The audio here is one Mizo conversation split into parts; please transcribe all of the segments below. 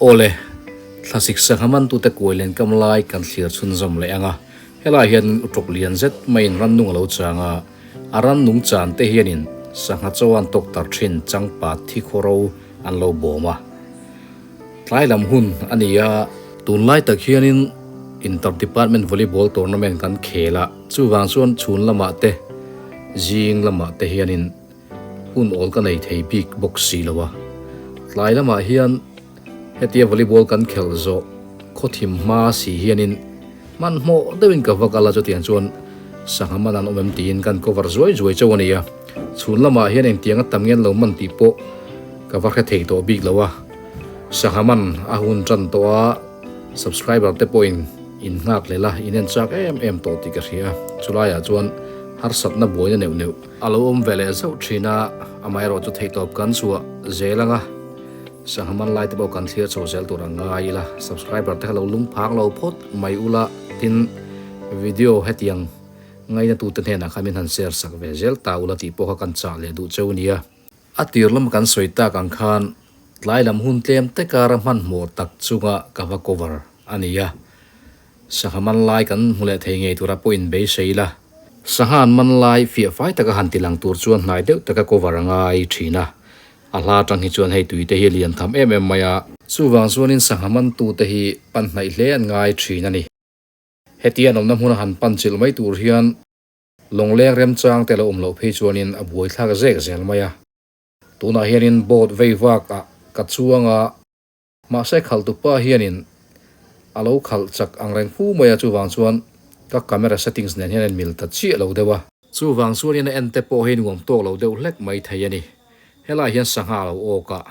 Awle, thlasik sangha mantute kuai len kam lai kan thlir chhunzawm leh ang a, helaiah hian utawk lian zet maiin rannung a lo chang a, a rannung chan te hianin sangha chaw an tawk tar thin changpat thi khawro an lo bawm a. Tlai lam hun a ni a, tunlai tak hianin Inter Department Volleyball Tournament kan khel a, chuvang chuan chhun lamah te zing lamah te hianin Hun awl ka nei thei bik bawk si lo a, tlai lamah hian hetia volleyball kan khelh zawh khawthim hma si hianin hmanhmawh deuhin ka va kal a, chutiang chuan sangha man an awm em tiin kan cover zuai zuai chauh a ni a, chhun lamah hian engtiang a tam ngen lo man tih pawh ka va hre thei tawh bik lo a, sangha man a hun tan tawh a, subscriber te pawhin in nghak leh la, in en chak em em tawh tih ka hria a, chulaiah chuan harsatna buaina neuh neuh. A lo awm ve leh zauh thin a, amaherawh chu theihtawp kan chhuah zel ang a, sangha man lai te pawh kan thlir chho zel tur ang ngai ila, subscriber te kha lo lung phang lo phawt mai ula, tin video hetiang ngaina tute hnenah khan min han share sak ve zel ta ula tih pawh kha kan chah leh duh cheu nia. A tir lam kan sawi tak ang khan tlai lam hun tlem te kara hmanhmawh tak chunga ka va cover a ni a, sangha man lai kan hmu leh thei ngei tura pawhin beisei ila. Sangha an man lai fiah fai taka han ti lang tur chuan hnai deuh taka cover a ngai thin a, a hla atang hi chuan hei tui te hi a lian tham em em mai a. Chuvang chuanin sangha mantute hi pan hnaih hle an ngai thin a ni. Heti an awmna hmuna han pan chilh mai tur hian Lawngleng remchang te lo awm loh phei chuanin a buaithlak zek zel mai a. Tunah hianin boat vei vak ah ka chuang a, mahse khalhtupa hianin a lo khalh chak ang reng fu mai a, chuvang chuan ka camera settings nen hian a inmil ta chiah lo deuh a. Chuvang chuanin a en te pawh hi nuam tawk lo deuh hlek mai thei a ni. Helaiah hian sangha a lo awk a,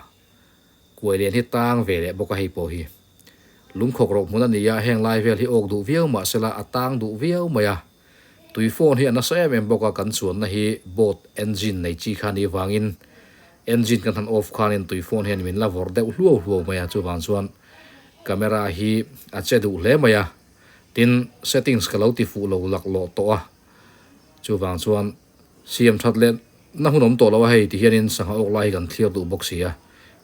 kuai lian hi tang ve leh bawk a hei pawh hi. Lungkhawk rawh hmun a ni a, heng lai vel hi awk duh viau mahsela a tang duh viau mai a. Tui phone hi a nasa em em bawk a, kan chuanna hi boat engine nei chi kha ni vangin engine kan han off khanin tui phone hian min la vawrh deuh hluau hluau mai a, chuvang chuan camera hi a che duh hle mai a, tin settings ka lo ti fuh lo laklawh tawh a, chuvang chuan siam that leh na hun awm tawh lo a hei ti hianin sangha awk lai hi kan thlir duh bawk si a,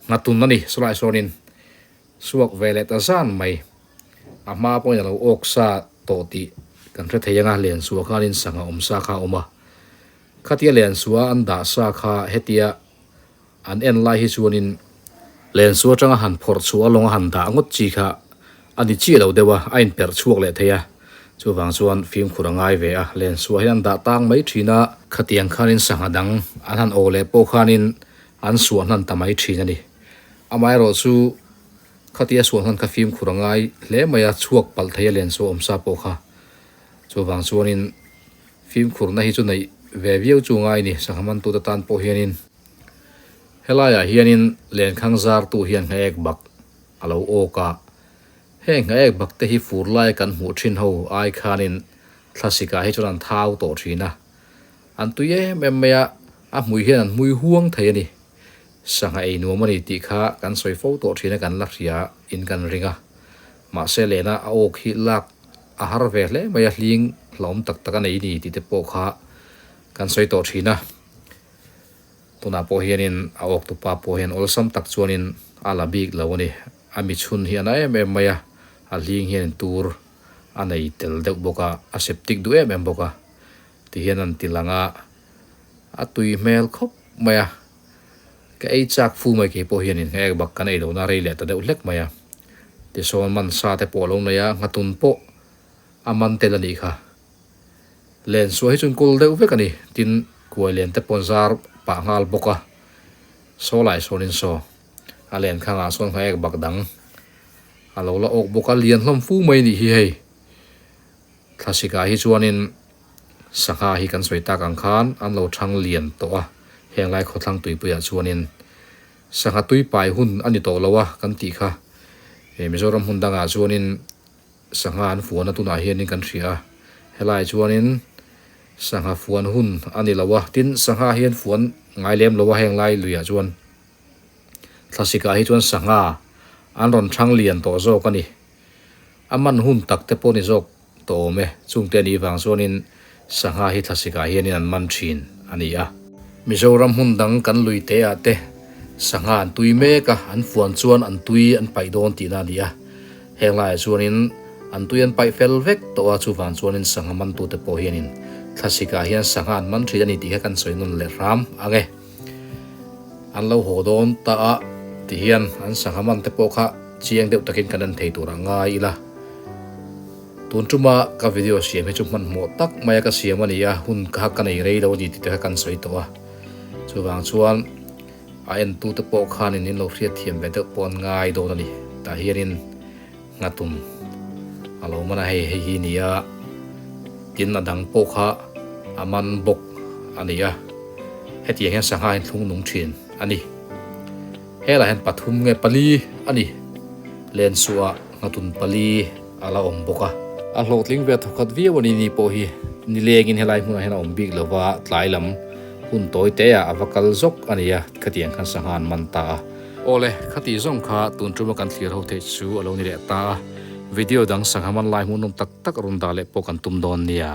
nghatun a ni sawlai sawnin suak ve leh ta zan mai. A hma pawhin a lo awk sa tawh tih kan hre thei ang a, Liansua khanin sangha awm sa kha a awm a. Khatia Liansua an dah sa kha hetia an en lai hi chuanin Liansua atanga han phawrh chhuah a lawng a han dah ngawt chi kha a ni chiah lo deuh a, a inperh chhuak leh thei a. Chuvang chuan fimkhur a ngai ve a, Liansua hian an dah tang mai thin a. Khatiang khanin sangha dang an han aw leh pawh khanin an suah hnan ta mai thin a ni. Amaherawh chu Khatia sual hnan kha fimkhur a ngai hle mai a, chhuak palh thei a len chu awm sa pawh kha. Chuvang chuanin fimkhurna hi chu neih ve viau chu ngai ni, sangha mantute tan pawh hianin helaiah hianin lenkhang zartu hian nghaek bak a lo awk a. Heng nghaek bak te hi fur laia kan hmuh thin ho ai khanin thlasikah hi chuan an thau tawh thin a, an tui em em mai a, a hmui hian an hmui huang thei a ni. Sangha ei nuam a ni tih kha kan sawi fo tawh thin a kan la hria in kan ring a. Mahse lehna a awk hi lak a har ve hle mai a hling hlawm tak tak a nei ni tih te pawh kha kan sawi tawh thin a. Tunah pawh hianin a awk tupa pawh hian awlsam tak chuanin a la bik lo a ni. A michhun hi a na em em mai a, a hling hianin tur a nei tel deuh bawk a, a septic duh em em bawk a ti hian an ti lang a, a tui hmel khawp mai a. Ka ei chak fu mai kei pawh hianin ka ek bak kan ei lohna rei leh ta deuh hlek mai a. Tisawn man sa te pawh a lo nei a, nghatun pawh a man tel a nih kha. Len suah hi chuan kawl deuh vek a ni, tin kuai len te pawh an zar pah nghal bawk a. Saw lai sawnin saw a len khangah sawn ka ek bak dang a lo la awk bawk a, lian hlawm fu mai nih hi hei. Thlasikah hi chuanin sangha hi kan sawi tak ang khan an lo thang lian tawh a, heng lai khawthlang tuipuiah chuanin sangha tui pai hun a ni tawh lo a kan tih kha. Mizoram hmun dangah chuanin sangha an fuan a tunah hianin kan hria a, helaiah chuanin sangha fuan hun a ni lo a, tin sangha hi an fuan ngai lem lo a heng lai luiah chuan thlasikah hi chuan sangha an rawn thang lian tawh zawk a ni. A man hun tak te pawh ni zawk tawh awm e, chungte anih vang chuanin sangha hi thlasikah hianin an man thin a ni a. Mizoram hmun dang kan lui te ah te, Sangha an tui mek a, an fuan chuan an tui an paih dawn tihna a ni a. Heng laiah chuanin an tui an paih fel vek tawh a, chuvang chuanin sangha mantute pawh hianin thlasikah hian sangha an man thin a ni tih kha kan sawi nawn leh hram ang e. An lo haw dawn ta a tihian an sangha mante pawh kha chiang deuh takin kan en thei tur a ngai ila. Tun tuma ka video siam hi chu hmanhmawh tak maia ka siam a ni a, hun kha ka nei rei lo a ni tih te kha kan sawi tawh a. Chuvang chuan a entute pawh khanin in lo hriatthiam ve deuh pawh an ngai dawn a ni. Tah hianin nghatum a lo man a, hei hei hi ni a, tin a dang pawh kha a man bawk a ni a, hetiang hian sangha hi an thlung nung thin a ni. Helaiah hian pathum nge pali a ni, lensuah nghatun pali a la awm bawk a. A hlawhtling ve thawkhat viau a ni ni pawh hi nilengin helai hmunah hian a awm bik lo va, tlai lam hun tawi te ah a va kal zawk a ni a, khatiang khan sangha an man ta a. Awle, khati zawng kha tun tuma kan thlir ho theih chu a lo ni leh ta a, video dang sangha man lai hmuhnawm tak tak rawn dah leh pawh kan tum dawn nia.